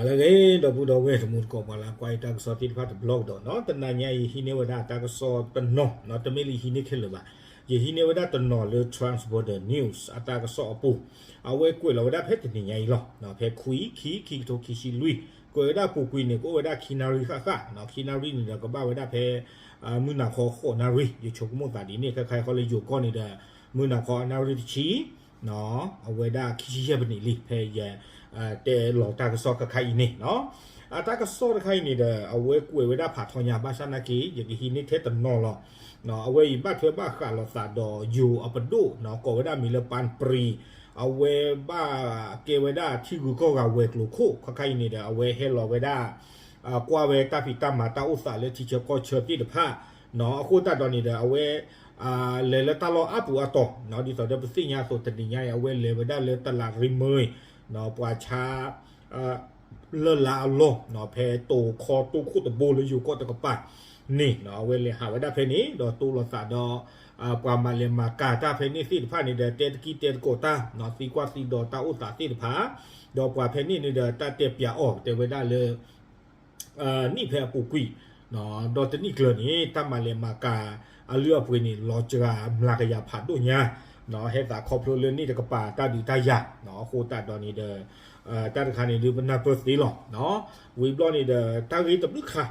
လၢအဂ့ၤ ဒီပုၢ်ဒီဝဲၢ်တံၤသကိး ပှၤလၢကွၢ်ယတၢ်ကစီၣ်သ့ၣ်တဖၣ်တဘျီကဒီးနီၤ, တနၤညါအံၤ ယဟံးန့ၢ်ဝဲဒၣ်တၢ်ကစီၣ်တနီၤနီၤ, တမ့ၢ်လၢယဟံးန့ၢ်ခဲလၢာ်ဘၣ်. ယဟံးန့ၢ်ဝဲဒၣ်တနီၤလၢ Transborder News အတၢ်ကစီၣ်အပူၤ, အဝဲကွဲးလီၤဝဲဒၣ်ဖဲတနံၤညါအံၤလီၤ. ဖဲခွံ ခံ ခံကထိခံဆံလွံၢ်, ကွဲးဝဲဒၣ်အပူၤကွံာ်န့ၣ် ကအိၣ်ဝဲဒၣ်ခံနၣ်ရံၣ်ဃၣ်ဃၣ်, ခံနၣ်ရံၣ်န့ၣ်ဒီးကဘၣ်ဝဲဒၣ်ဖဲ မုၢ်နၤခီဃိးနၣ်ရံၣ်, ယဆိကမိၣ်သးဒ်န့ၣ်, ခဲခါအံၤဃီလၢယိၤကီၢ်န့ၣ်ဒီး မုၢ်နၤခီအနၣ်ရံၣ်တဆံ အဝဲဒၣ်ခံဆံယဲၢ်ပနံးလံ ဖဲယ တဲလီၤတၢ်ကစီၣ်ခဲခါအံၤန့ၣ်, အတၢ်ကစီၣ်တခါအံၤန့ၣ်ဒီး အဝဲကွဲးဝဲဒၣ်ဖးထီညါ ဘၣ်ဆၣ်နာ်က့ ယကဟံးန့ၢ်ထဲတနီၤလီၤ. အဝဲအံၤဘၣ်ထွဲဘၣ်ဃးလိာ်သးဒီးယိၤအပဒိၣ် ကိးဝဲဒၣ်မံၤလၢ ပၢ်ပြံၤ, အဝဲဘၣ်ကဲဝဲဒၣ်ထံဂုၤကီၢ်ဂၤဝဲၤကျိၤခိၣ်, ခဲခါအံၤန့ၣ်ဒီး အဝဲဟဲလီၤဝဲဒၣ် ကွၢ်ဝဲတၢ်ဖံးတၢ်မၤတၢ်အိၣ်သးလၢထံဆၢကီၢ်ဆၢသ့ၣ်တဖၣ်, အဃိသတးဒီးန့ၣ်ဒီး အဝဲ လဲၤလၢတၢ်လီၢ်အါပူၤအါတီၤ, ဒ်သိးဒီးပသ့ၣ်ညါအသိး တနံၤညါအံၤ အဝဲလဲၤဝဲဒၣ်လၢတလးရံမ့ၢ် ပှၤဆါ လၢၢ်လါအလီၢ် ဖဲတိၤခီတိၢ်ခိၣ်တဘိလၢယိၤကီၢ်တကပၤန့ၣ် အဝဲလဲၤဟးဝဲဒၣ်ဖဲန့ၣ် ဒီးတိၢ်လိာ်သးဒီး ပှၤမၤလဲၤမၤကၤတၢ်ဖဲန့ၣ်သ့ၣ်တဖၣ်န့ၣ်ဒီး တဲတကံၢ်တဲသကိးတၢ် သံကွၢ်သံဒိးတၢ်အိၣ်သးသ့ၣ်တဖၣ်, ဒီးပှၤဖဲန့ၣ်န့ၣ်ဒီး တၢ်တဲပၠးအီၤ တဲဝဲဒၣ်လၢ နံၣ်ဖဲအပူၤကွံာ် ဒီးတနံၣ်ကျၢၤန့ၣ် တၢ်မၤလဲၤမၤကၤအလုၢ်အပှ့ၤန့ၣ် လီၤစှၤမျးကယၤဖးဒိၣ်ညါ, ဟဲသးခီဖျိလၢန့ၣ်တကပၤတၢ်ဒုးတၢ်ယၤ, အဃိသတးဒီးန့ၣ်ဒီး တၢ်တခါန့ၣ်ဒုးပနၢ်ပၢၢ်သ့လီၤ. ဝံၤဘျီန့ၣ်ဒီး တၢ်ဂ့ၢ်တဘျုးခါ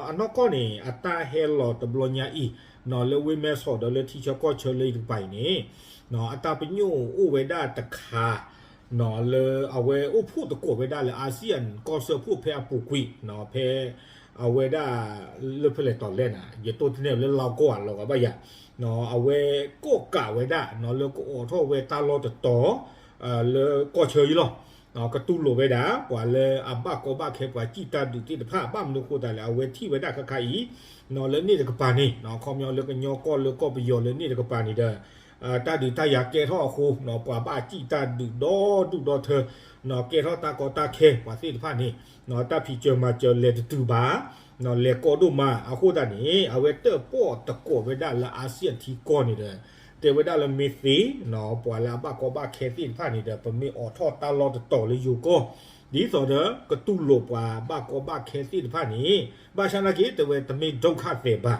အနီၢ်ကီၢ်န့ၣ် အတၢ်ဟဲလီၤတဘျီညါအံၤ လၢဝ့ၢ်မဲဆီးဒီးလၢထံဆၢကီၢ်ဆၢလၢယတကပၤအံၤန့ၣ် အတၢ်ပညိၣ်အိၣ်ဝဲဒၣ်တခါ လၢအဝဲအိၣ်ဖှိၣ်သကိးဝဲဒၣ်လၢ ASEAN ကီၢ်စၢဖှိၣ်ဖဲအပူၤကွံာ် ဖဲအဝဲဒၣ် လၢဖဲလဲၣ်တီၤလဲၣ်နၤ ယတိၢ်တန့ၢ်လၢလီၢ်ကီၢ်အလီၤဂာ်ဘၣ်ယၤ, အဝဲကိးကးဝဲဒၣ် လၢကအိးထီၣ်ဝဲတၢ်လီၢ်တတီၤ လၢကီၢ်ဆၢအံၤလီၤ. ကတူၢ်လိာ်ဝဲဒၣ် ပှၤလၢအဘၣ်ကီဘၣ်ခဲ ပှၤစံၣ်တၢ်ဒုးသ့ၣ်တဖၣ် ဘၣ်မနုၤအဃိသတးလဲၣ် အဝဲထံၣ်ဝဲဒၣ်ခဲခါအံၤ လၢန့ၣ်တကပၤန့ၣ် ခီပညီလၢကညီကီၢ်လၢကီၢ်ပယီၤလၢန့ၣ်တကပၤန့ၣ်ဒီး တၢ်ဒုးတၢ်ယၤကဲထီၣ်အဃိ ပှၤဘၣ်စံၣ်တၢ်ဒုးဒီဒူၣ်ဒီထၢ ကဲထီၣ်တၢ်ကီတၢ်ခဲ ပှၤသ့ၣ်တဖၣ်န့ၣ် တၢ်ဖံးစၢၤမၤစၢၤလဲၤတတုၤဘၣ် လဲၤကီဒိၣ်မး အဃိသတးန့ၣ် အဝဲတၢၣ်ပီၣ်သကိးဝဲဒၣ်လၢ ASEAN ထံကီၢ်န့ၣ်ဒီး တဲဝဲဒၣ်လၢမ့ၢ်သ့ ပှၤလၢအဘၣ်ကီဘၣ်ခဲသ့ၣ်တဖၣ်န့ၣ်ဒီး ပမ့ၢ်အိးထီၣ်တၢ်လီၢ်တတီၤလၢယိၤကီၢ် ဒ်သိးဒီးကတူၢ်လိာ်ပှၤဘၣ်ကီဘၣ်ခဲသ့ၣ်တဖၣ်န့ၣ် ဘၣ်ဆၣ်နာ်က့ တဲဝဲတမ့ၢ်ဒုက္ခသည်ဘၣ်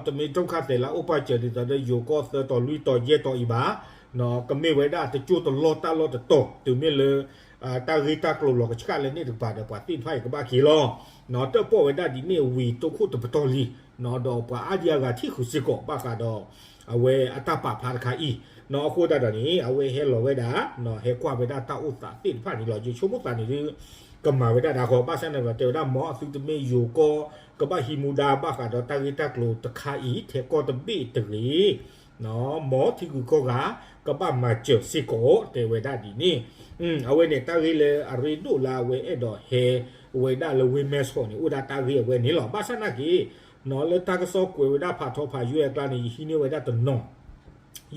တမ့ၢ်ဒုက္ခသည်လၢအအိၣ်ပာ်စၢၤဒ်သိးဒီးယိၤကီၢ်သၢတီၤလွံၢ်တီၤယဲၢ်တီၤအံၤဘၣ်, ကမ့ၢ်ဝဲဒၣ်တကၠိတလီၢ်တၢ်လီၢ်တတီၤ တုၤမ့ၢ်လၢ တၢ်ဂ့ၢ်တၢ်ကျိၤလီၤကဆှၣ်လၢန့ၣ်တကပၤဒီး ပှၤသ့ၣ်တဖၣ်အံၤကဘၣ်က့ၤလီၤ. တၢၣ်ပီၣ်ဝဲဒၣ်ဒ်န့ၣ်ဝံၤ တိခိၣ်တပတီၢ်လံ ဒီးပှၤအါဒံအါဂၤထံၣ်ဃုာ်စ့ၢ်ကီး ဘၣ်ဃးဒီး အဝဲအတၢ်ပာ်ဖျါတခါအံၤ အဃိသတးဒီးန့ၣ် အဝဲဟဲလီၤဝဲဒၣ် ဟဲကွၢ်ဝဲဒၣ်တၢ်အိၣ်သးသ့ၣ်တဖၣ်န့ၣ်လီၤ. ယဆိကမိၣ်သးန့ၣ်ဒုး ကမၤဝဲဒၣ်ဒၣ်ဃီ ဘၣ်ဆၣ်န့ၣ်ဒီး တဲဝဲဒၣ်မ်အသုတမ့ၢ်ယိၤကီၢ် ကဘၣ်ဟံးမူဒါဘၣ်ဃးဒီးတၢ်ဂ့ၢ်တၢ်ကျိၤတခါအံၤ ထဲကီၢ်တဘ့ၣ်တဂ့ၤ မ်ထံဂုၤကီၢ်ဂၤ ကဘၣ်မၤစၢၤစ့ၢ်ကီး တဲဝဲဒၣ်ဒ်န့ၣ်. အဝဲန့ၣ်တၢ်ဂ့ၢ်လၢအရ့ဒိၣ်လၢအဝဲအဲၣ်ဒိးဟဲဝဲဒၣ်လၢဝ့ၢ်မဲဆီးန့ၣ် အိၣ်ဒၣ်တၢ်ဂ့ၢ်အဝဲန့ၣ်လီၤ. ဘၣ်ဆၣ်နာ်က့ လၢတၢ်ကစီၣ်ကွဲးဝဲဒၣ်ဖးထီဖးယွဲၢ်အကျါန့ၣ် ယဟံးန့ၢ်ဝဲဒၣ်တနီၤ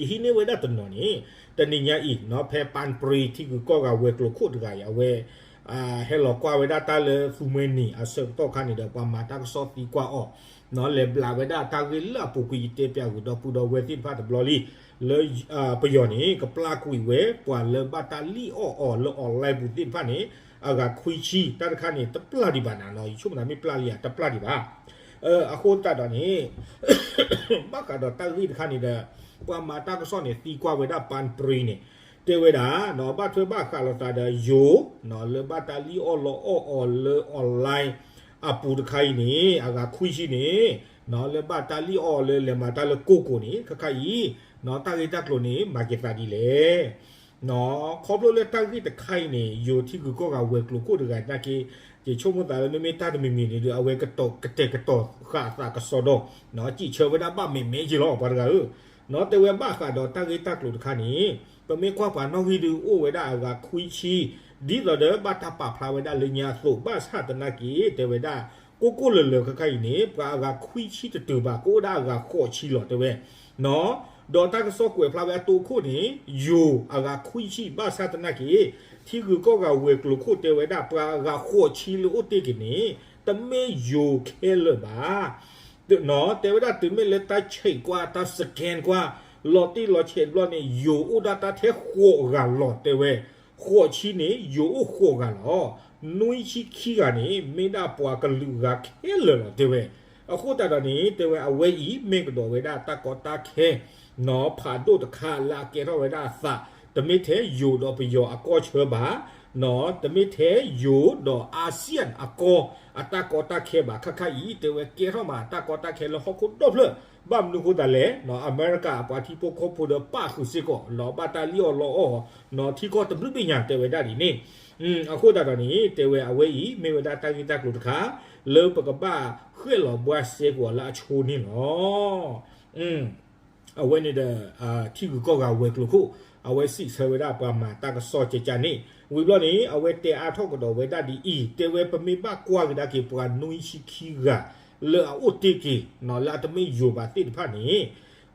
ယဟံးန့ၢ်ဝဲဒၣ်တနီၤန့ၣ် တနံၤညါအံၤ ဖဲပၢ်ပြံၤထံဂုၤကီၢ်ဂၤဝဲၤကျိၤခိၣ်တဂၤအံၤ အဝဲ ဟဲလီၤကွၢ်ဝဲဒၣ်တၢ်လၢသူမှဲနံၤအဆၢကတီၢ်ခါန့ၣ်ဒီး ပှၤမၤတၢ်ကစီၣ်သံကွၢ်အီၤ လဲၤဘျးဝဲဒၣ်တၢ်ဂ့ၢ်လၢအပူၤကွံာ် ယတဲပၠးဂုာ်ဒီပုၢ်ဒီဝဲၢ်သ့ၣ်တဖၣ်တဘျီလံ လၢ ပယီၤန့ၣ် ကပျၢ်ကွံာ်ဝဲ ပှၤလၢဘၣ်တၢ်လံၣ်အီၣ်အီၤလၢ online ပူၤသ့ၣ်တဖၣ်န့ၣ် အဂၤခွံဆံ တၢ်တခါန့ၣ် တပျၢ်ဒံးဘၣ်နၤနီၤ ယဆိကမိၣ်သးမ့ၢ်ပျၢ်လံဧါ တပျၢ်ဒံးဘၣ်. အဃိသတးဒီးန့ၣ် ဘၣ်ဃးဒီးတၢ်ဂ့ၢ်တခါန့ၣ်ဒီး ပှၤမၤတၢ်ကစီၣ်န့ၣ် သံကွၢ်ဝဲဒၣ်ပၢ်ပြံၤန့ၣ် တဲဝဲဒၣ် ဘၣ်ထွဲဘၣ်ဃးလိာ်သးဒီးယိၤ လၢဘၣ်တၢ်လံၣ်အီၣ်လီအီၣ်အီၤလၢ online အပူၤတခါအံၤန့ၣ် အဂၤခွံဆံန့ၣ် လၢဘၣ်တၢ်လံၣ်အီၣ်လၢလဲၤမၤတၢ်လၢကိၢ်ကိၢ်န့ၣ် ခဲခါအံၤ တၢ်ဂ့ၢ်တၢ်ကျိၤန့ၣ် မၤက့ၤသးဒ်လဲၣ် ခီဖျိလၢတၢ်ဂ့ၢ်တခါအံၤန့ၣ် ယိၤထံဂုၤကီၢ်ဂၤဝဲၤကျိၤခိၣ်တဂၤနာ်က့ ယဆိကမိၣ်သးလၢမ့မ့ၢ်တၢ်တမံၤမံၤန့ၣ်ဒီး အဝဲကတဲာ်ကတီၤဃာ်အသးကစီဒီ စံးဆၢဝဲဒၣ်ဘၣ်မဲာ်မဲာ်ယံၤလီၤ ပှၤတဂၤဧၢ တဲဝဲဘၣ်ဃးဒီးတၢ်ဂ့ၢ်တၢ်ကျိၤတခါန့ၣ် ပမ့ၢ်ကွၢ်ပှၤနီၣ်ဂံၢ်ဒုးအိၣ်ဝဲဒၣ်အဂၤခွံဆံ ဒ်သိးဒီးဘၣ်တၢ်ပာ်ဖျါဝဲဒၣ်လၢညါအသိး ဘၣ်ဆၣ်သနာ်က့ တဲဝဲဒၣ် ကိၢ်ကိၢ်လၢၤလၢၤခဲခါအံၤန့ၣ် ပှၤအဂၤခွံဆံတတုၤဘၣ် ကအိၣ်ဒၣ်အဂၤဃိးဆံလီၤ တဲဝဲ ဒီးတၢ်ကစီၣ်ကွဲးဖျါဝဲအတိၢ်ခိၣ်န့ၣ် ယိၤအဂၤခွံဆံ ဘၣ်ဆၣ်သနာ်က့ ထံဂုၤကီၢ်ဂၤဝဲၤကျိၤခိၣ်တဲဝဲဒၣ် ပှၤအဂၤဃိးဆံလၢအိၣ်တ့ၢ်က့ၤန့ၣ် တမ့ၢ်ယိၤခဲလၢာ်ဘၣ် တဲဝဲဒၣ်တုၤမ့ၢ်လၢတၢ်ဆဲးကွၢ် တၢ် scan ကွၢ် လီၤတံၢ်လီၤဆဲးတဘျီန့ၣ် ယိၤအိၣ်ဒၣ်တၢ်ထဲဃိးဂၤလီၤ တဲဝဲ ဃိးဆံန့ၣ် ယိၤအိၣ်ဃိးဂၤလီၤ. နွံဆံခံဂၤန့ၣ် မ့ၢ်ဒၣ်ပှၤကလုာ်ဂၤခဲလၢာ်လီၤ တဲဝဲ. အဃိသတးဒီးန့ၣ် တဲဝဲအဝဲအံၤ မ့ၢ်ကဒီးဝဲဒၣ်တၢ်ကီတၢ်ခဲ နီၢ် ဖးဒိၣ်တခါလၢအကဲထီၣ်ဝဲဒၣ်အသး, တမ့ၢ်ထဲယိၤဒီးပယီၤအကီၢ်ဆၢဘၣ်, နီၢ် တမ့ၢ်ထဲယိၤဒီး ASEAN အကီၢ် အတၢ်ကီတၢ်ခဲဘၣ်. ခဲခါအံၤ တဲဝဲကဲထီၣ်မးတၢ်ကီတၢ်ခဲလၢဟီၣ်ခိၣ်ဒီဖျၢၣ်, ဘၣ်မနုၤအဃိသတးလဲၣ်, နီၢ် အမဲရကၤအပှၤထံဖိကီၢ်ဖိဒီးပၣ်ဃုာ်စ့ၢ်ကီး နီၢ် ဘၣ်တၢ်လံၣ်အီၣ်လီအီၣ် နီၢ် ထံကီၢ်တဘျုးဘ့ၣ်ညါ တဲဝဲဒၣ်ဒ်န့ၣ်. အဃိသတးဒီးန့ၣ် တဲဝဲအဝဲအံၤ မ့ၢ်ဝဲဒၣ်တၢ်ဂ့ၢ်တၢ်ကျိၤတခါ လၢပကဘၣ်ဃဲၣ်လီၤဘှါစဲကိးလၢအဆိန့ၣ်လီၤ. အဝဲန့ၣ်ဒီး ထံဂုၤကီၢ်ဂၤဝဲၤကျိၤခိၣ် အဝဲစံးဆၢဝဲဒၣ်ပှၤမၤတၢ်ကစီၣ်ကကန့ၣ် ဝံၤဘျီန့ၣ် အဝဲတဲအါထီၣ်ကဒီးဝဲဒၣ်ဒ်အံၤ, တဲဝဲပမ့ၢ်ဘၣ်ကွၢ်ကဒါက့ၤပှၤနွံဆံခံဂၤ လၢအအိၣ်တ့ၢ်က့ၤ နီၢ် လၢအတမ့ၢ်ယိၤဘၣ်သ့ၣ်တဖၣ်န့ၣ်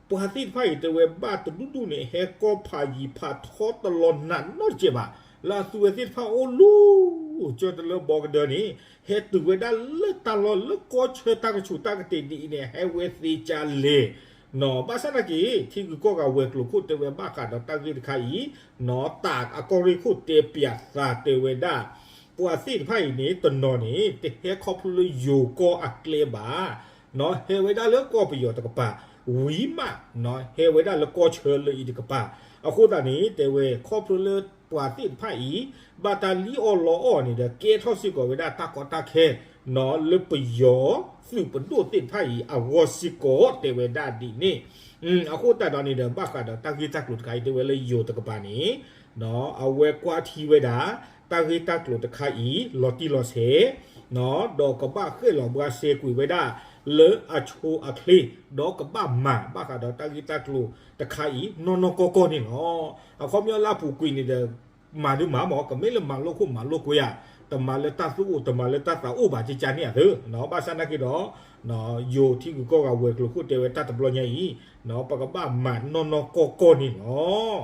ပှၤသ့ၣ်တဖၣ်အံၤ တဲဝဲဘၣ်တဒူၣ်ဒူၣ်န့ၣ် ဟဲကီၢ်ဖးယံၤဖးထီတလီၤနးနီတစဲးဘၣ်, လၢအသူဝဲသ့ၣ်တဖၣ်အိၣ်လူၤ ကၢတလၢဘီကဒၢန့ၣ် ဟဲတုၤဝဲဒၣ်လၢတၢ်လီၢ်လၢကီၢ်ဆၢတၢ်ကဆူးတၢ်ကတ့ၢ်ဒ်အံၤန့ၣ် ဟဲဝဲသ့ကၢလဲၣ် နီၢ် ဘၣ်ဆၣ်သနာ်က့ ထံဂုၤကီၢ်ဂၤဝဲၤကျိၤခိၣ်တဲဝဲဘၣ်ဃးဒီးတၢ်ဂ့ၢ်တခါအံၤ နီၢ် တၢ်အကီၢ်ရ့ၣ်ခိၣ်တဲပၠးသးတဲဝဲဒၣ် ပှၤသ့ၣ်တဖၣ်အံၤန့ၣ် တနီၤန့ၣ် တဟဲခီဖျိလၢယိၤကီၢ်အကျဲဘၣ်, နီၢ် ဟဲဝဲဒၣ်လၢကီၢ်ပယီၤတကပၤ, ဝံၤမး နီၢ် ဟဲဝဲဒၣ်လၢကီၢ်ဆၢလၢအံၤတကပၤ, အဃိသတးန့ၣ် တဲဝဲခီဖျိလၢပှၤသ့ၣ်တဖၣ်အံၤ ဘၣ်တၢ်လံၣ်အီၣ်လီအီၣ်န့ၣ်ဒီး ကဲထီၣ်စ့ၢ်ကီးဝဲဒၣ်တၢ်ကီတၢ်ခဲ နီၢ် လၢပယီၤသုးပဒိၣ်သ့ၣ်တဖၣ်အံၤအဂီၢ်စ့ၢ်ကီး တဲဝဲဒၣ်ဒ်န့ၣ်. အဃိသတးဒီးန့ၣ်ဒီး ဘၣ်ဃးဒီးတၢ်ဂ့ၢ်တၢ်ကျိၤတခါအံၤ တဲဝဲလၢယိၤတကပၤန့ၣ် နီၢ် အဝဲကွၢ်ထံဝဲဒၣ် တၢ်ဂ့ၢ်တၢ်ကျိၤတခါအံၤ လီၤတံၢ်လီၤဆဲး နီၢ် ဒီးကဘၣ်ဃဲၣ်လီၤဘှါစဲကွံာ်ဝဲဒၣ် လၢအဆိအချ့ ဒီးကဘၣ်မၤဘၣ်ဃးဒီးတၢ်ဂ့ၢ်တၢ်ကျိၤတခါအံၤ နီၢ်နီၢ်ကီၢ်ကီၢ်န့ၣ်လီၤ. အခီပညီလၢအပူၤကွံာ်န့ၣ်ဒီး မၤဒုးမၤမး ကမ့ၢ်လၢမၤလိခိၣ်မၤလိကွဲဧါ, တမၤလၢတၢ်သူၣ်အိၣ် တမၤလၢတၢ်သးအိၣ်ဘၣ် ကကန့ၣ်အသၢ, နီၢ် ဘၣ်ဆၣ်သနာ်က့ဒီး ယိၤထံဂုၤကီၢ်ဂၤဝဲၤကျိၤခိၣ်တဲဝဲတၢ်တဘျီညါအံၤ နီၢ် ပကဘၣ်မၤနီၢ်နီၢ်ကီၢ်ကီၢ်န့ၣ်လီၤ.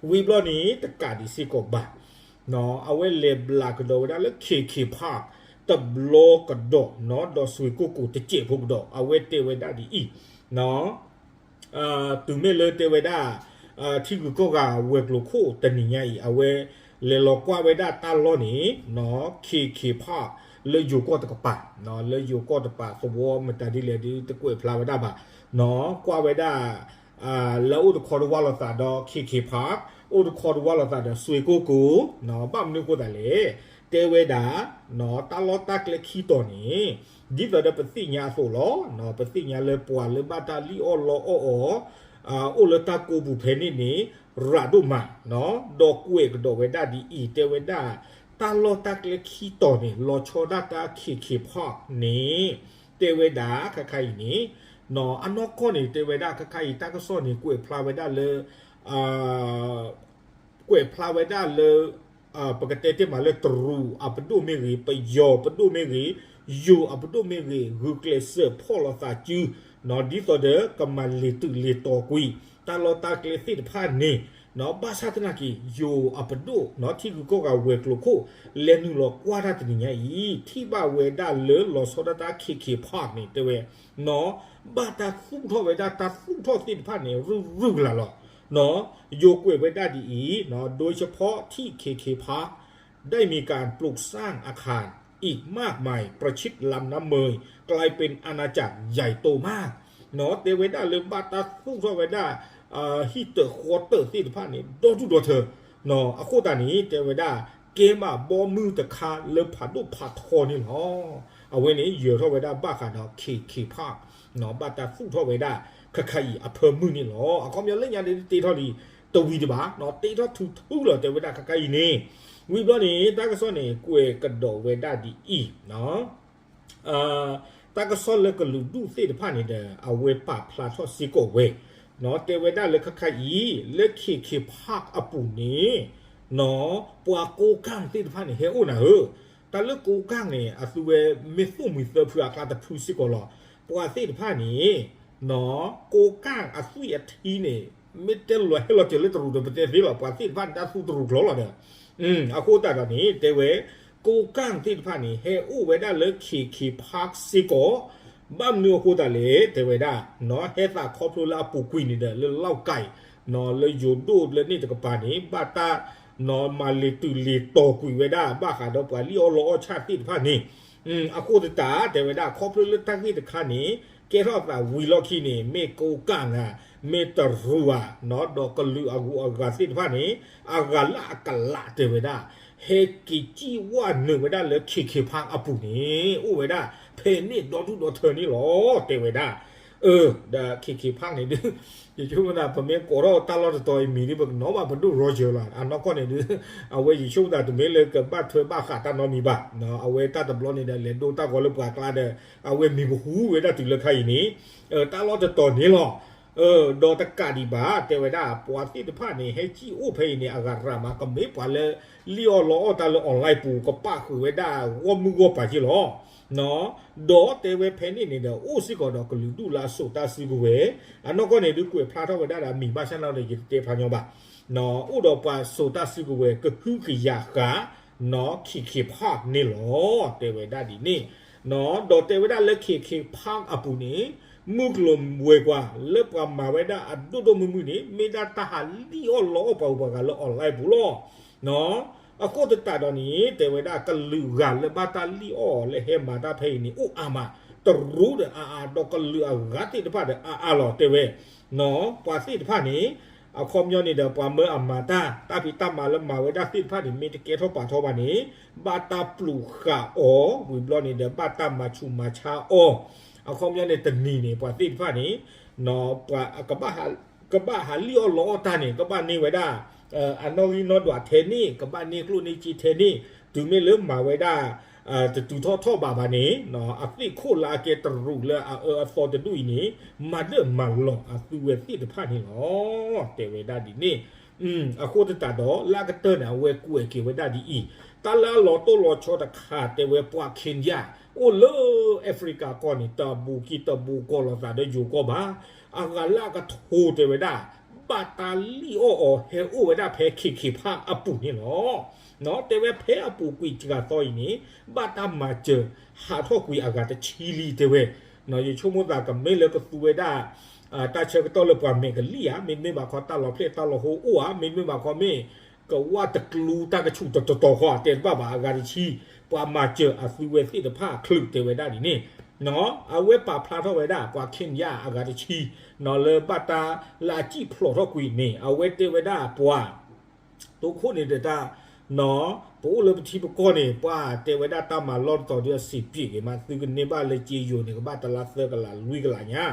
ဝံၤဘျီန့ၣ် တကးဒံးစ့ၢ်ကီးဘၣ် နီၢ် အဝဲလဲၤဘျးကဒီးဝဲဒၣ်လၢ KK Park တဘျီကဒီး နီၢ် ဒီးစွ့ၤကိၢ်ကိၤတစဲးဖိကဒီး အဝဲတဲဝဲဒၣ်ဒ်အံၤ, နီၢ် တုၤမ့ၢ်လၢတဲဝဲဒၣ် ထံဂုၤကီၢ်ဂၤဝဲၤကျိၤခိၣ်တနံၤညါအံၤ အဝဲလဲၤလီၤကွၢ်ဝဲဒၣ်တၢ်လီၢ်န့ၣ် နီၢ် KK Park လၢယိၤကီၢ်တကပၤ, နီၢ် လၢယိၤကီၢ်တကပၤသဝီမတၤဒ်လဲၣ်ဒ်တကွဲးဖျါဝဲဒၣ်ဘၣ်, နီၢ် ကွၢ်ဝဲဒၣ် လၢအိၣ်တခီတဝၢ်လိာ်သးဒီး KK Park အိၣ်တခီတဝၢ်လိာ်သးဒီးစွ့ၤကိၢ်ကိၤ, နီၢ် ဘၣ်မနုၤအဃိသတးလဲၣ်, တဲဝဲဒၣ် နီၢ် တၢ်လီၢ်တၢ်ကျဲခံတီၤန့ၣ် ဒ်သိးဒီးပသ့ၣ်ညါအသိးလီၤ, နီၢ် ပသ့ၣ်ညါလၢပှၤလၢဘၣ်တၢ်လံၣ်အီၣ်လီအီၣ်အီၤ အိၣ်လၢတၢ်ကိးပူၤဖဲန့ၣ်န့ၣ် ရးဒိၣ်မး, နီၢ် ဒီးကွဲးကဒီးဝဲဒၣ်ဒ်အံၤ တဲဝဲဒၣ် တၢ်လီၢ်တၢ်ကျဲခံတီၤန့ၣ် လီၤဆီဒၣ်တၢ် KK Park န့ၣ် တဲဝဲဒၣ်ခဲခါအံၤန့ၣ် နီၢ် အနီၢ်ကီၢ်န့ၣ် တဲဝဲဒၣ်ခဲခါအံၤ တၢ်ကစီၣ်န့ၣ် ကွဲးဖျါဝဲဒၣ်လၢ ကွဲးဖျါဝဲဒၣ်လၢ ပကတဲတ့ၢ်မးလၢတရူးအပဒိၣ်မ့ၢ်ဂ့ၤ, ပယီၤပဒိၣ်မ့ၢ်ဂ့ၤ, ယိၤအပဒိၣ်မ့ၢ်ဂ့ၤ ဂုာ်ကျဲးစၢးဖီၣ်လိာ်သးစု နီၢ် ဒ်သိးဒီးကမၤလ့ၤတုၤလ့ၤတီၤကွံာ် တၢ်လီၢ်တၢ်ကျဲသ့ၣ်တဖၣ်န့ၣ်, နီၢ် ဘၣ်ဆၣ်သနာ်က့ ယိၤအပဒိၣ် နီၢ် ထံဂုၤကီၢ်ဂၤဝဲၤကျိၤခိၣ် လဲၤနုာ်လီၤကွၢ်တၢ်တနံၤညါအံၤ ထံၣ်ဘၣ်ဝဲဒၣ်လၢလီၤဆီဒၣ်တၢ် KK Park န့ၣ် တဲဝဲ နီၢ် ဘၣ်တၢ်သူၣ်ထီၣ်ဝဲဒၣ်တၢ်သူၣ်ထီၣ်သ့ၣ်တဖၣ်န့ၣ် ရုၢ်ရုၢ်ကလာ်လီၤ. နီၢ် ယိၤကွဲးဝဲဒၣ်ဒ်အံၤ နီၢ် โดยเฉพาะที่ เคเค Park ได้มีการปลูกสร้างอาคารอีกมากมาย ประชิดลำน้ำเมย กลายเป็นอาณาจักรใหญ่โตมาก နီၢ် တဲဝဲဒၣ်လၢဘၣ်တၢ်သူၣ်ထီၣ်ဝဲဒၣ် ဟံၣ်တၢးဃီတၢးသ့ၣ်တဖၣ်န့ၣ် ဒီဒူၣ်ဒီထၢ နီၢ် အဃိသတးန့ၣ် တဲဝဲဒၣ် ကဲမးဘီမုၢ်တခါလၢဖးဒိၣ်ဖးထီန့ၣ်လီၤ. အဝဲန့ၣ်ယၢၤထီၣ်ဝဲဒၣ်ဘၣ်ဃးဒီး KK Park နီၢ် ဘၣ်တၢ်သူၣ်ထီၣ်ဝဲဒၣ် ခဲခါအံၤအဖၢမုၢ်န့ၣ်လီၤ. အခီပညီလၢညါန့ၣ်တ့ထီၣ်လံ တဝံၤတဘၣ် နီၢ် တ့ထီၣ်ထူထူလီၤ တဲဝဲဒၣ်ခဲခါအံၤန့ၣ် ဝံၤဘျီန့ၣ် တၢ်ကစီၣ်န့ၣ် ကွဲးကဒီးဝဲဒၣ်ဒ်အံၤ နီၢ် တၢ်ကစီၣ်လၢကလုာ်ဒူၣ်သ့ၣ်တဖၣ်န့ၣ်ဒီး အဝဲပာ်ဖျါထီၣ်စ့ၢ်ကီးဝဲ နီၢ် တဲဝဲဒၣ်လၢခဲခါအံၤ လၢ KK Park အပူၤန့ၣ် နီၢ် ပှၤကိးကၢ်သ့ၣ်တဖၣ်န့ၣ် ဟဲအိၣ်နၤဧၢ, တၢ်လၢကိးကၢ်န့ၣ် အသုဝဲမ့ၢ်သိၣ်မှံၤသၢဖုအကျါတဖုစ့ၢ်ကီးလီၤ. ပှၤသ့ၣ်တဖၣ်န့ၣ် နီၢ် ကိးကၢ်အသွံၣ်အထံန့ၣ် မ့ၢ်တဲလီၤဟဲလီၤစၢၤလၢတရူးဒီး ပတဲသ့လီၤ ပှၤသ့ၣ်တဖၣ်န့ၣ် တၢ်သူတရူးကျီလီၤဒီး အဃိသတးဒီးန့ၣ် တဲဝဲ ကိးကၢ်သ့ၣ်တဖၣ်န့ၣ် ဟဲအိၣ်ဝဲဒၣ်လၢ KK Park စ့ၢ်ကီး ဘၣ်မနုၤအဃိသတးလဲၣ် တဲဝဲဒၣ် နီၢ် ဟဲသးခီဖျိလၢအပူၤကွံာ်န့ၣ်ဒီး လၢလီၢ်ကၢ် နီၢ် လၢယိၤဒိၣ်လၢန့ၣ်တကပၤန့ၣ် ဘၣ်တၢ် မၤလ့ၤတုၤလ့ၤတီၤကွံာ်ဝဲဒၣ် ဘၣ်ဃးဒီးပှၤလံၣ်အီၣ်လီအီၣ်ဆၣ်သ့ၣ်တဖၣ်န့ၣ်, အဃိသတးတဲဝဲဒၣ် ခီဖျိလၢတၢ်ဂ့ၢ်တခါန့ၣ် ကဲထီၣ်သးဝံၤလီၢ်ခံန့ၣ် မ့ၢ်ကိးကၣ်နၤ မ့ၢ်တရူးဧါ, ဒီးကလုာ်အဂုၤအဂၤသ့ၣ်တဖၣ်န့ၣ် အဂၤလၢအကလးတဲဝဲဒၣ် ဟဲက့ၤစံၣ်ဝဲနုာ်ဝဲဒၣ်လၢ ခ့ခ့ဖါ အပူၤန့ၣ် အိၣ်ဝဲဒၣ် ဖဲန့ၣ်ဒီဒူၣ်ဒီထၢန့ၣ်လီၤ တဲဝဲဒၣ်. ဒီးခ့ခ့ဖါန့ၣ်ဒုး ယဆိကမိၣ်သး ပမ့ၢ်ကိးထီၣ်တၢ်လီၢ်တတီၤအံၤမံၤဒ် ပကနီၣ်ဘၣ်ပဒိၣ် Roger လီၤ. အနီၢ်ကီၢ်န့ၣ်ဒုး အဝဲယဆိကမိၣ်သး တမ့ၢ်လၢကဘၣ်ထွဲဘၣ်ဃးတၢ်နီတမံၤဘၣ်. အဝဲတၢ်တဘျီန့ၣ်ဒီး လဲၤဒိတၢ်ဂီၤလၢပှၤကျါဒီး အဝဲမံၤပဟူဝဲဒၣ်တုၤလၢခါအံၤန့ၣ် တၢ်လီၢ်တတီၤန့ၣ်လီၤ. ဒီးတကးဒံးဘၣ် တဲဝဲဒၣ် ပှၤသ့ၣ်တဖၣ်န့ၣ် ဟဲစံၣ်အိၣ်ဖဲအံၤန့ၣ် အဂၤရၤမး ကမ့ၢ်ပှၤလၢ လံၣ်အီၣ်လီအီၣ်တၢ်လၢ online ပူၤ ကပၣ်ဃုာ်ဝဲဒၣ်ဂီၢ်မုၢ်ဂီၢ်ပၤက့လီၤ. ဒီးတဲဝဲဖဲန့ၣ်န့ၣ်ဒီး အိၣ်စ့ၢ်ကီးဒီးကလုာ်ဒူၣ်လၢအစိာ်တၢ်စုကဝဲၤ, အနီၢ်ကီၢ်န့ၣ်ဒုး ကွဲးဖျါထီၣ်ဝဲဒၣ်ဒီးအမံၤဘၣ်ဆၣ်နီၤဒီး ယတတဲဖျါညီဘၣ်. အိၣ်ဒီးပှၤစိာ်တၢ်စုကဝဲၤ ကဟုကယာ်ဃာ် ခ့ခ့ဖါန့ၣ်လီၤ. တဲဝဲဒၣ်ဒ်န့ၣ်, ဒီးတဲဝဲဒၣ်လၢ ခ့ခ့ဖါ အပူၤန့ၣ် မုၢ်ကျိၤဝဲၤကွာ်လၢပှၤမၤဝဲဒၣ်အဒိၣ်ဒိၣ်မုၢ်မုၢ်န့ၣ် မ့ၢ်ဒၣ်တၢ်ဟးလံၣ်အီၣ်လီအီၣ်ပှၤဂုၤပှၤဂၤလၢ online ပူၤလီၤ. အဃိသတးဒီးန့ၣ် တဲဝဲဒၣ်ကလုာ်ဂၤလၢဘၣ်တၢ်လံၣ်အီၣ်လၢဟဲမၤတၢ်ဖဲအံၤန့ၣ် အိၣ်အါမး, တရူးဒီးအါအါ ဒီးကလုာ်အဂၤသ့ၣ်တဖၣ်ဒီးအါအါလီၤ တဲဝဲ. ပှၤသ့ၣ်တဖၣ်န့ၣ် အခီပညီန့ၣ်ဒီး ပှၤမၢအမၤတၢ် တၢ်ဖံးတၢ်မၤလၢမၤဝဲဒၣ်သ့ၣ်တဖၣ်န့ၣ် မ့ၢ်တကဲထီၣ်ပာ်ထီၣ်ဘၣ်န့ၣ် ဘၣ်တၢ်ပျူၤဃာ်အီၤ ဝံၤဘျီန့ၣ်ဒီး ဘၣ်တၢ်မၤဆူးမၤဆါအီၤ. အခီပညီန့ၣ် တနံၤန့ၣ် ပှၤသ့ၣ်တဖၣ်န့ၣ် ကဘၣ်ဟးလံၣ်အီၣ်လီအီၣ်တၢ်န့ၣ် ကဘၣ်န့ၢ်ဝဲဒၣ် အနီၣ်ဂံၢ်နီၣ်ဒွးထဲန့ၣ် ကဘၣ်န့ၢ်ကျိၣ်န့ၢ်စ့ထဲန့ၣ် တုၤမ့ၢ်လၢမၤဝဲဒၣ် တတုၤထီၣ်ထီၣ်ဘးဘၣ်န့ၣ် အသ့ၣ်ခိၣ်လၢအကဲတရူးလၢအအၢအသီတဒူၣ်အံၤန့ၣ် မၤဒၢၣ်မၤလီၤအသုဝဲသ့ၣ်တဖၣ်န့ၣ်လီၤ. တဲဝဲဒၣ်ဒ်န့ၣ်. အဃိသတးဒီး လၢအကတၢၢ်န့ၣ် အဝဲကွဲးက့ၤဝဲဒၣ်ဒ်အံၤ, တၢ်လၢအလီၤတိၢ်လီၤဆီတခါ တဲဝဲပှၤ Kenya အိၣ်လၢ Africa ကီၢ်န့ၣ် တဘူးကံၢ်တဘူးကီၢ်လိာ်သးဒီးယိၤကီၢ်ဘၣ်. အဂၤလၢအကထိတဲဝဲဒၣ် ဘၣ်တၢ်လံၣ်အီၣ်အီၤ ဟဲအိၣ်ဝဲဒၣ်ဖဲ ခ့ခ့ဖါ အပူၤန့ၣ်လီၤ. တဲဝဲဖဲအပူၤကွံာ်စှၤသီအံၤန့ၣ် ဘၣ်တၢ်မၤစၢၤဟးထီၣ်ကွံာ်အဂၤတဆံလံ တဲဝဲ. ယဆိကမိၣ်သး ကမ့ၢ်လၢကသူဝဲဒၣ် တၢ်ဆၢကတီၢ်လၢပှၤမဲာ်ကလံၣ်ဧါ, မ့တမ့ၢ်ဘၣ်ခီ တၢ်လီၤဖျဲၣ်တၢ်လီၤဟိအိၣ်ဧါ, မ့တမ့ၢ်ဘၣ်ခီမ့ၢ် ကဝၣ်တကျူတၢ်ကဆူၣ်တတီၤဃီ တဲတဘၣ်ဘၣ် အဂၤတဆံ, ပှၤမၤစၢၤအသုဝဲသ့ၣ်တဖၣ်ချုး တဲဝဲဒၣ်ဒ်န့ၣ်. အဝဲပာ်ဖျါထီၣ်ဝဲဒၣ် ပှၤ Kenya အဂၤတဆံ လၢဘၣ်တၢ်လၢအစံၣ်ဖျိးထီၣ်ကွံာ်န့ၣ် အဝဲတဲဝဲဒၣ်ပှၤ တိခိၣ်န့ၣ်ဒီးတၢ် ပအိၣ်လၢပထံပကီၢ်န့ၣ် ပှၤတဲဝဲဒၣ်တၢ်မၤလီၢ်တတီၤဒုးအဆံးပျ့ၤဂ့ၤမး သုကန့ၢ်ဘၣ်လၢစ့ယိၤန့ၣ် ကဘၣ်တလါသၢကလးလွံၢ်ကလးညါ.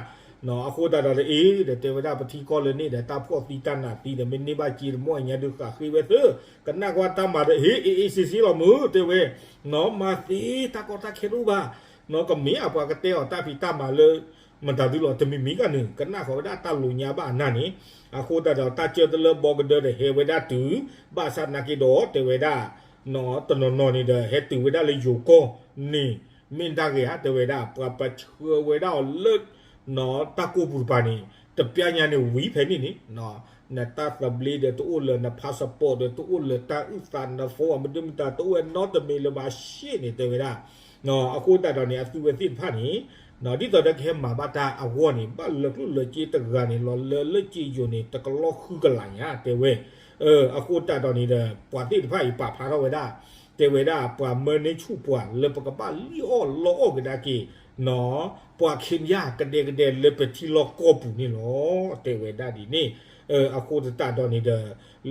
အဃိသတးဒီးတအ့ၣ်ဒီး တဲဝဲဒၣ်ပထံကီၢ်လၢန့ၣ်ဒီး တၢ်ဖှီၣ်သံတၢ်နးသံဒီး မ့ၢ်န့ၢ်ဘၣ်စ့တမီၢ်အညါဒုးဃးဃ့ဝဲသ့, ကနၣ်ကွၢ်တၢ်မၤဒီး ဟ့ၣ် အ့ၣ်အ့ၣ်စ့စ့လီၤမုၢ် တဲဝဲ, မၤသ့တၢ်ကီတၢ်ခဲတအိၣ်ဘၣ်. ကမ့ၢ်အပှၤကတဲအီၤတၢ်ဖံးတၢ်မၤလၢ မတၤဒုလီၤ တမံၤမံၤကန့ၣ် ကနၣ်ဃီၤဝဲဒၣ်တၢ်လိာ်ညါဘၣ်အနၢ်န့ၣ်. အဃိသတးဒီး တၢ်ကၢတလၢဘီကဒၢဒီးဟဲဝဲဒၣ်တုၤ ဘၣ်ဆၣ်နာ်က့ဒီး တဲဝဲဒၣ် တနီၤနီၤန့ၣ်ဒီး ဟဲတုၤဝဲဒၣ်လၢယိၤကီၢ်န့ၣ် မ့ၢ်တၢ်ဂ့ၤဧါ တဲဝဲဒၣ် ပှၤပဆှၢဝဲဒၣ်အီၤလၢ တၢ်ကိၢ်ပူၤတပၤန့ၣ် တပျၢ်ညါန့ၣ်ဝံၤဖဲန့ၣ်န့ၣ် နတၢ်သဘျ့ဒီးတအိၣ်လၢၤ န passport ဒီးတအိၣ်လၢၤ တၢ်အုၣ်သး န phone မဒုမတၤ တအိၣ်ဝဲနီတမံၤလၢၤဘၣ်ရှ့ၣ်န့ၣ် တဲဝဲဒၣ်. အဃိသတးဒီးန့ၣ် အသုဝဲသ့ၣ်တဖၣ်န့ၣ် ဒ်သိးဒီးကဟဲမၤဘၣ်တၢ်အဂီၢ်န့ၣ် ဘၣ်လၢၤကျိၣ်လၢၤစ့တဂၤန့ၣ် လီၤလၢလၢစ့ယိၤန့ၣ် တကလီၢ်ဃုကလးညါ တဲဝဲ. အဃိသတးဒီးန့ၣ်ဒီး ပှၤသ့ၣ်တဖၣ်အံၤပာ်ဖျါထီၣ်ဝဲဒၣ် တဲဝဲဒၣ် ပှၤမၢန့ၢ်ဆူၣ်ပှၤလၢပကဘၣ်လံၣ်အီၣ်လီအီၣ်ကဒါက့ၤ ပှၤ Kenya ကဒဲကဒဲလၢပထံလီၢ်ကီၢ်ပူၤန့ၣ်လီၤ တဲဝဲဒၣ်ဒ်န့ၣ်. အဃိသတးဒီးန့ၣ်ဒီး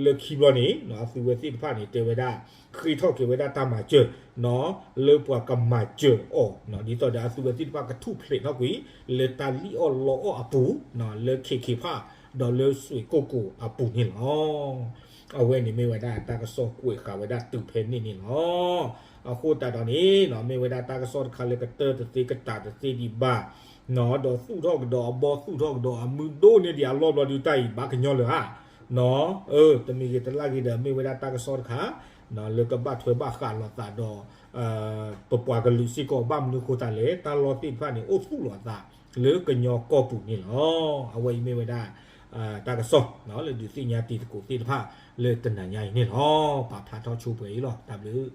လၢခံဘျီန့ၣ် အသုဝဲသ့ၣ်တဖၣ်န့ၣ် တဲဝဲဒၣ် ဃ့ထီၣ်က့ၤဝဲဒၣ်တၢ်မၤစၢၤ လၢပှၤကမၤစၢၤအီၤ ဒ်သိးဒီးအသုဝဲသ့ၣ်တဖၣ်ကထူၣ်ဖျဲးထီၣ်ကွံာ် လၢတၢ်လံၣ်အီၣ်လီအီၣ်အပူၤ လၢခ့ခ့ဖၣ် ဒီးလၢစွ့ၣ်ကိၢ်ကိၢ်အပူၤန့ၣ်လီၤ. အဝဲန့ၣ်မ့ၢ်ဝဲဒၣ်တၢ်ကစီၣ်ကွဲးဃာ်ဝဲဒၣ်တုၤဖဲန့ၣ်န့ၣ်လီၤ. အဃိသတးဒီးန့ၣ် မ့ၢ်ဝဲဒၣ်တၢ်ကစီၣ်တခါလၢကတၢၢ်တသ့ကတာ်တသ့ဒံးဘၣ် ဒီးသူၣ်ထီၣ်ကဒီးအဘီ သူၣ်ထီၣ်ကဒီးအမုၢ်ဒိၣ်န့ၢ်ဒံးအလီၢ်ဘျီဒုး တၢ်အံၤဘၣ်ကညီလၢၤဧါ. တမံၤဂ့ၤတလၢ်ဂ့ၤဒီး မ့ၢ်ဝဲဒၣ်တၢ်ကစီၣ်တခါ လၢကဘၣ်ထွဲဘၣ်ဃးလိာ်သးဒီး ပပှၤကလုာ်စ့ၢ်ကီး ဘၣ်မနုၤဃိသတးလဲၣ် တၢ်လီၢ်သ့ၣ်တဖၣ်န့ၣ် အိၣ်သူၣ်လီၤအသး လၢကညီကီၢ်ပူၤန့ၣ်လီၤ. အဝဲအံၤမ့ၢ်ဝဲဒၣ် တၢ်ကစီၣ် လၢဒုးသ့ၣ်ညါတံၤသကိးသ့ၣ်တဖၣ် လၢတနၤညါအံၤန့ၣ်လီၤ. ပာ်ဖျါထီၣ်ဆိပှဲၤအံၤလီၤ. တၢ်ဘျုး